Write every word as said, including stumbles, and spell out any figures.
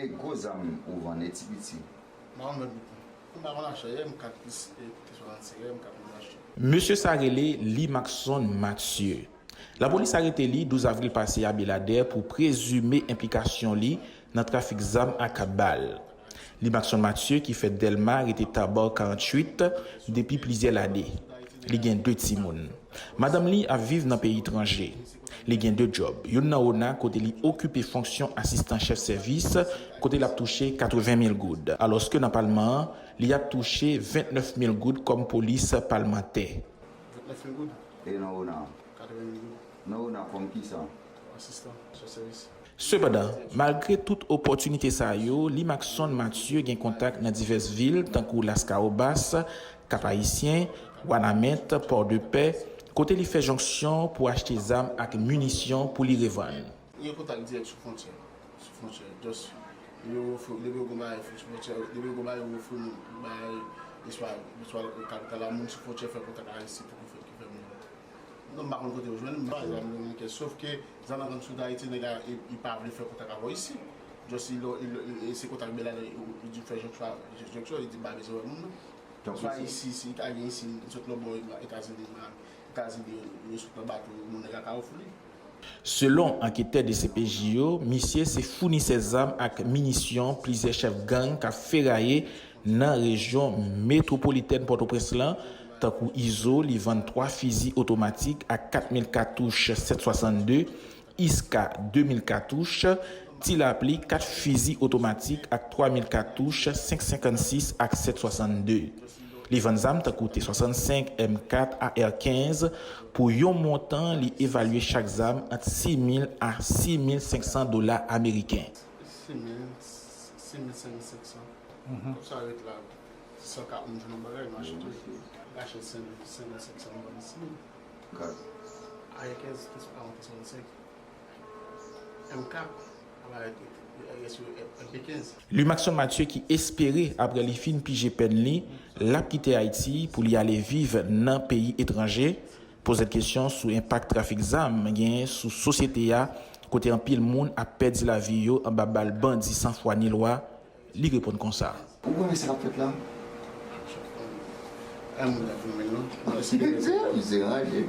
E gwo zam ou vann, e ti piti? M pa konn vann piti. M pa konn achte, M kat plis, e, plis swasann senk, M kat m achte. Mesye sa rele Limaxon Mathieu. Lapolis arete li douz avril pase a Beladè pou prezime enplikasyon li nan trafik zam ak bal. Limaxon Mathieu, ki fèt Dèlma, rete Tabar karanntuit depi plizyè lane. Li gen de timoun. Madanm li ap viv nan peyi etranje. Li gen de djòb, youn nan ONA kote li okipe fonksyon asistan chèf sèvis, kote l ap touche katreven mil goud, alòske nan palman an, li ap touche vennèf mil goud kòm polis palmantè. Vennèf mil goud. E nan ONA? Katreven mil goud. Nan ONA kòm kisa? Asistan, chèf sèvis. Sepandan, malgre tout opòtinite sa yo, Limaxon Mathieu gen kontak nan divès vil tankou Laskawobas, Kap Ayisyen, Wanament, Pòdepè, kote li fè jonksyon pou achte zam ak minisyon pou li revann. Li gen kontak dirèk sou fwontyè. Sou fwontyè. Just, yo ofri, depi yo gon bagay sou fwontyè, depi yo gon bagay yo ofri nou, bagay, eswa, eswa kapital la, moun sou fwontyè fè kontak ak isit pou ki fè, ki fè moun. Non, m pa konn kote yo jwenn, m pa zam Dominiken, sof ke zam nan konn sot Ayiti, nèg la, li pa vle fè kontak avè w isit. Just, li, li, li, li, se kontak Beladè, li, li di fè jonksyon, jonksyon, li di m pa bezwen wè moun nan. Swa isi, si Italyen isi, li sot lòt bò Etazini, Etazini, yo sot nan bato, moun nèg la ka ofri li. Selon anketè DCPJ yo, misye se founisè zam ak minisyon plizyè chèf gang k ap feraye nan rejyon metwopolitèn Pòtoprens lan, tankou Izo, li vann twa fizi otomatik ak kat mil katouch sèt swasann de, Iska de mil katouch, Ti Lapli kat fizi otomatik ak twa mil katouch senk senkannsis ak sèt swasann de. Li vann zam tankou T swasannsenk, M kat, A R kenz pou yon montan li evalye chak zam ant sis mil a sis mil senk san dola ameriken. Sis mil, sis mil senk san. Kòb sa ret la, san kat moun jwenn yon bagay, nou achte. Gache senk mil, senk mil senk san, nou vann sis mil. A R kenz, T swasannsenk. M kat, M P kenz. Lumaxon Mathieu ki espere apre li fin pije pèn li, l ap kite Ayiti pou li ale viv nan peyi etranje, poze l kesyon sou enpak trafik zam genyen sou sosyete a, kote anpil moun ap pèdi lavi yo anba bal bandi sanfwa nilwa, li reponn konsa. Ou konnen sa k ap fèt la? Ay, moun la fè men non. Misye raje.